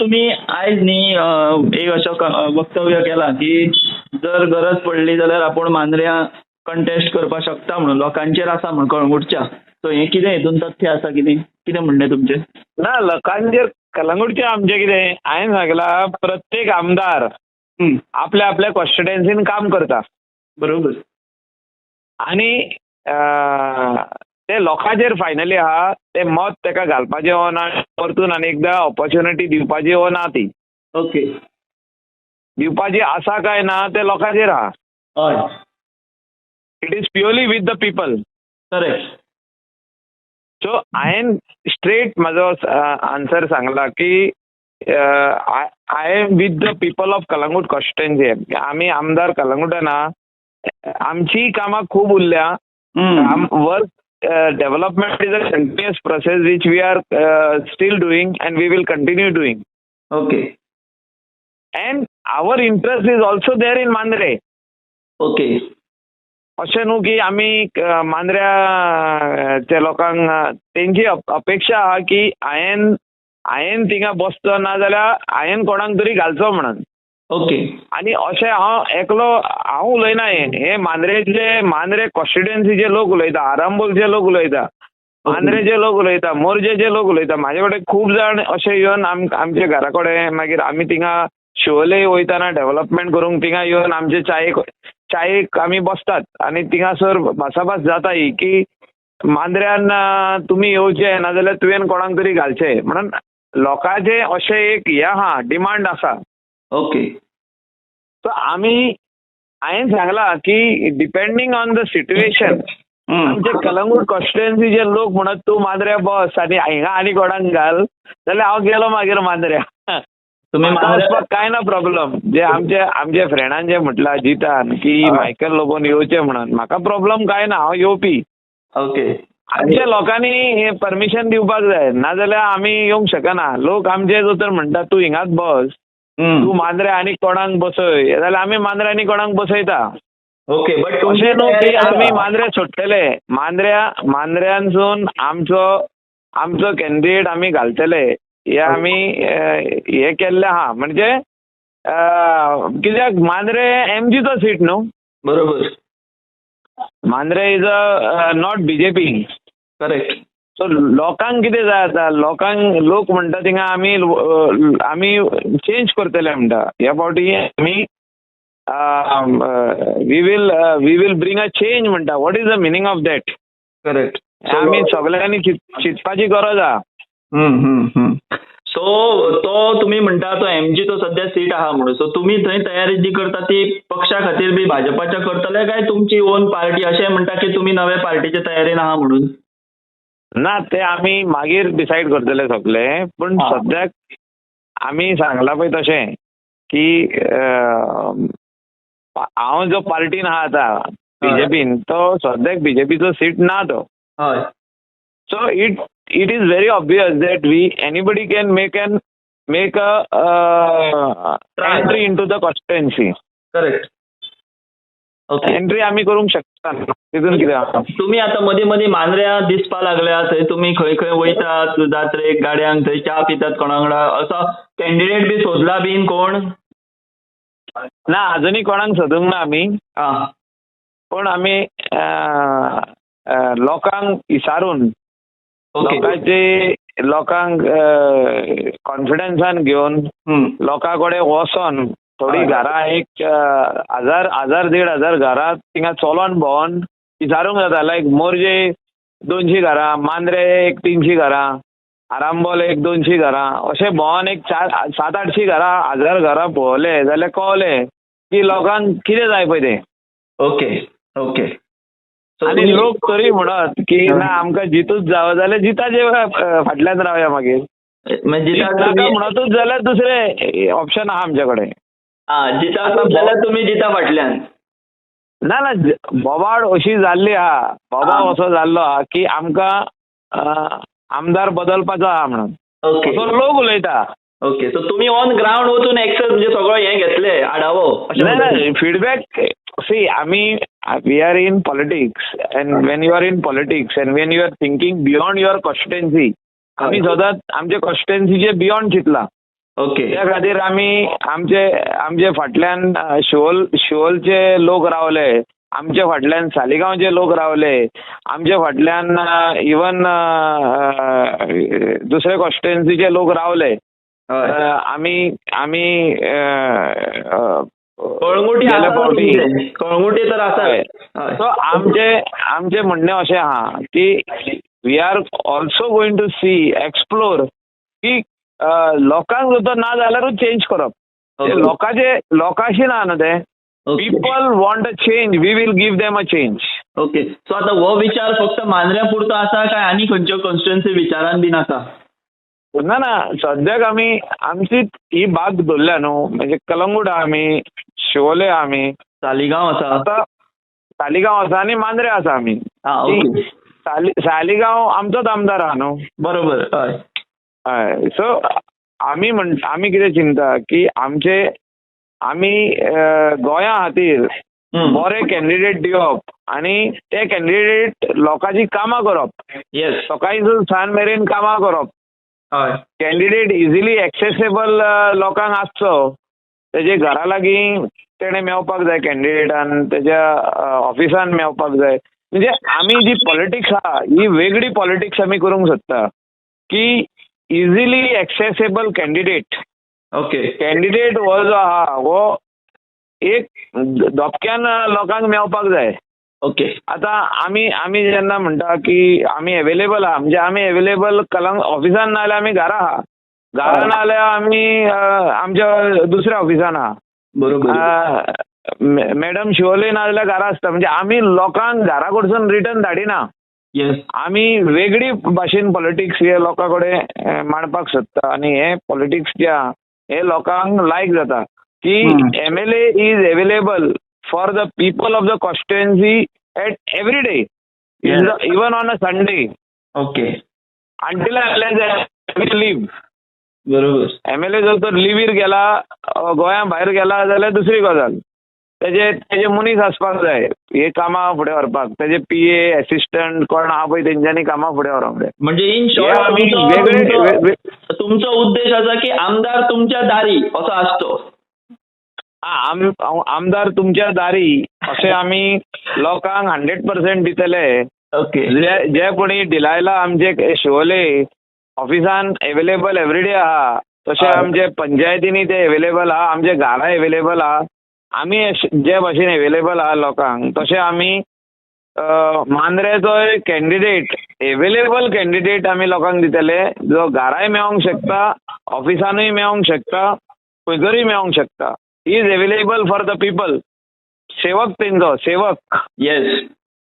तुमी आयज न्ही एक अशें वक्तव्य केलां की जर गरज पडली जाल्यार आपूण मांद्र्यां कंटेस्ट करपाक शकता म्हणून, लोकांचेर आसा म्हणून कळंगूटच्या. सो हें कितें हितून तथ्य आसा कितें? कितें म्हणणें तुमचें? ना, लोकांचेर कलंगूटचें आमचें कितें हांवें सांगलां, प्रत्येक आमदार आपल्या आपल्या कॉन्स्टिट्युएन्सीन काम करता. बरोबर. आनी ते लोकांचेर फायनली आहा ते मत ताका घालपाचें हो ना, परतून आनी एकदां ऑपॉर्च्युनिटी दिवपाची हो ना, ती ओके दिवपाची आसा काय ना ते लोकांचेर आहा. हय. It is purely with the people. Correct. So हांवें स्ट्रेट म्हाजो आन्सर सांगला की I am with the people of Calangute constituency. आमी आमदार कलंगूटान आहा, आमचीय कामां खूब उरल्या. Work development is a continuous process which we are still doing and we will continue doing. Okay. And our interest is also there in Mandrem. Okay. अशें न्हू की आमी मांद्र्याच्या लोकांक तेंची अपेक्षा आहा की हांवें थिंगा बसचो ना जाल्यार हांवें कोणाक तरी घालचो म्हणून. ओके. आनी अशें हांव एकलो हांव उलयना, हें मांद्रेचे मांद्रे कॉन्स्टिट्युएन्सीचे लोक उलयता, आरांबोलचे लोक उलयता, मांद्रेचे लोक उलयता, मोरजेचे लोक उलयता. म्हाजे कडेन खूब जाण अशे येवन आमच्या घरा कडेन, मागीर आमी थिंगा शिवोले वयतना डेव्हलपमेंट करूंक थिंगा येवन आमचे चायेक आमी बसतात आनी थिंगासर भासाभास जाता ही की मांद्र्यान तुमी येवचे नाजाल्यार तुवें कोणाक तरी घालचें म्हणून लोकांचें अशें एक हें आहा, डिमांड आसा. ओके. सो आमी हांवें सांगलां की डिपेंडींग ऑन the situation आमचे कलंगूट कॉन्स्टिट्युएन्सीचे लोक म्हणत तूं मांद्र्या बस आनी हिंगा आनी कोणाक घाल जाल्यार हांव गेलो मागीर मांद्र्या. तुमी वचपाक कांय ना प्रॉब्लम. जे आमचे आमचे फ्रेंडान जे म्हटलां जितान की मायकल लोबोन येवचें म्हणून, म्हाका प्रॉब्लम कांय ना, हांव येवपी. ओके. आमच्या लोकांनी हें परमिशन दिवपाक जाय, नाजाल्यार आमी येवंक शकना. लोक आमचे जर तर म्हणटा तूं हिंगाच बस, तूं मांद्र्या आनी कोणाक बसय, जाल्यार आमी मांद्र्या आनी कोणाक बसयता. ओके, बट अशें न्हू की आमी मांद्र्या सोडटले. मांद्र्यानसून आमचो आमचो कॅन्डिडेट आमी घालतले हे आमी हे केल्लें आहा. म्हणजे कित्याक मांद्रे एमजीचो सीट न्हू. बरोबर. Mandrem is a not BJP. Correct. So लोकांक कितें जाय आतां, लोकांक लोक म्हणटा थिंगा आमी आमी चेंज करतले म्हणटा. ह्या फावटी आमी we will bring a change म्हणटा. What is the meaning of that? Correct. आमी सगळ्यांनी चिंतपाची गरज आहा. सो तो तुमी म्हणटा तो एमजीचो सद्या सीट आहा म्हणून, सो तुमी थंय तयारी जी करता ती पक्षा खातीर बी भाजपाच्या करतले काय तुमची ओन पार्टी अशें म्हणटा की तुमी नवे पार्टीचे तयारेन आहा म्हणून? ना, ते आमी मागीर डिसायड करतले सगळे, पूण सद्याक आमी सांगला पळय तशें की हांव जो पार्टीन आहा आतां बीजेपीन, तो सद्याक बीजेपीचो सीट ना तो. हय. So it is very obvious that we anybody can make a entry into the constituency. Correct. Okay. Entry आमी करूंक शकता तितून कितें आहा. तुमी आतां मदीं मदीं मांद्र्या दिसपा लागल्या, थंय तुमी खंय खंय वयतात जात्रेक गाड्यांक, थंय च्या पितात कोणा वांगडा, असो कॅन्डिडेट बी सोदला बीन कोण? ना, अजुनूय कोणाक सोदूंक ना आमी. पूण आमी लोकांक विचारून, लोकांचे लोकांक कॉन्फिडन्सान घेवन लोकां कडेन वचोन थोडीं घरां एक हजार हजार 1,500 घरां थिंगा चलोन भोंवन विचारूंक जाता. लायक मोरजे 200 घरां, मांद्रे एक 300 घरां, आरांबोल एक 200 घरां, अशें भोंवन एक 700-800 घरां 1000 घरां भोंवले जाल्यार कळ्ळें की लोकांक कितें जाय पळय तें. Okay okay. आनी लोक तरी म्हणत की ना आमकां जितूच जावं जाल्यार जिताचे फाटल्यान रावया, मागीर नाका म्हणतूच जाल्यार दुसरें ऑप्शन आहा आमचे कडेन. जिता जाल्यार तुमी जिता फाटल्यान. ना ना, बोवाळ अशी जाल्ली आहा, बोवाळ असो जाल्लो आहा की आमकां आमदार बदलपाचो आहा म्हणून असो लोक उलयता. ओके. सो तुमी ऑन ग्रावंड वचून एक्सेस म्हणजे सगळो हें घेतले आडावो? ना ना, फिडबॅक सी आमी we are in politics and when you are in politics and when you are thinking beyond your constituency, आमी सदांच आमचे कॉन्स्टिट्युएन्सीचे बियॉन्ड चिंतला. ओके. त्या खातीर आमी आमचे आमचे फाटल्यान शिवोलचे लोक रावले, आमच्या फाटल्यान सालिगांवचे लोक रावले, आमच्या फाटल्यान इवन दुसरे कॉन्स्टिट्युएन्सीचे लोक रावले. आमी आमी कळंगुटी गेल्या फावटी कळंगुटी तर आसा. सो आमचे आमचे म्हणणें अशें आहा की we are also going to see explore की लोकांक जर ना जाल्यारूच चेंज करप, लोकांचे लोकांशी ना न्हू तें. People want a change, we will give them a change. Okay. So आतां हो विचार फक्त मांद्र्या पुरतो आसा काय आनी खंयच्यो कॉन्स्टिट्युएन्सी विचारान बीन आसा? ना ना, सद्याक आमी आमची ही बाग धरल्या न्हू, म्हणजे कलंगूट आहा आमी, शिवोले आहा आमी, सालिगांव आसा, आतां सालिगांव आसा आनी मांद्रे आसा आमी. सालिगांव आमचोच आमदार आहा न्हू. बरोबर. हय हय. सो आमी म्हण आमी कितें चिंता की आमचे आमी गोंया खातीर बरे कॅन्डिडेट दिवप आनी ते कॅन्डिडेट लोकांची कामां करप. येस. सकाळीं सांज मेरेन कामां करप. हय. कॅन्डिडेट इजिली एक्सेसेबल लोकांक आसचो, तेजे घरा लागीं तेणें मेवपाक जाय कॅन्डिडेटान, तेज्या ऑफिसान मेवपाक जाय. म्हणजे आमी जी पॉलिटिक्स आहा ही वेगळी पॉलिटिक्स आमी करूंक सोदता की easily accessible candidate. Okay. Candidate हो जो आहा हो एक धपक्यान लोकांक मेवपाक जाय. ओके. आतां आमी आमी जेन्ना म्हणटा की आमी एवेलेबल आहा, म्हणजे आमी एवेलेबल कलंग ऑफिसान ना जाल्यार आमी घरा आहा, घरा ना जाल्यार आमी आमच्या दुसऱ्या ऑफिसान आहा. बरोबर. मॅडम शिवोले ना जाल्यार घरा आसता. म्हणजे आमी लोकांक घरा कडसून रिटर्न धाडिना. येस. आमी वेगळी भाशेन पॉलिटिक्स हे लोकां कडेन मांडपाक सोदता आनी हे पॉलिटिक्स जे आहा हे लोकांक लायक जाता की MLA is available for the people of the constituency at every day, even on a Sunday. Okay. Until unless leave. बरोबर. एमएलए जर तर लिव्हीर गेला, गोंया भायर गेला जाल्यार दुसरी गजाल. तेजे तेजे मनीस आसपाक जाय हे कामां फुडें व्हरपाक, तेजे पीए एसिस्टंट कोण आहा पळय तेंच्यांनी कामां फुडें व्हरोंक जाय. म्हणजे इन शॉर्ट आमी वेगळे तुमचो उद्देश आसा की आमदार तुमच्या दारी असो आसचो. आमदार तुमच्या दारी अशें आमी लोकांक 100% दितले. ओके. जे कोणी डिलायला आमचे शिवोले ऑफिसान एवेलेबल एवरीडे आहा, तशें आमचे पंचायतींनी ते एवेलेबल आहा, आमचे घरा एवेलेबल आहा. आमी जे भाशेन एवेलेबल आहा लोकांक तशें आमी मांद्रेचोय कॅन्डिडेट एवेलेबल कॅन्डिडेट आमी लोकांक दितले, जो घराय मेळोंक शकता, ऑफिसानूय मेळोंक शकता, खंयसरूय मेळोंक शकता. Is available for the people. सेवक तेंचो सेवक. येस.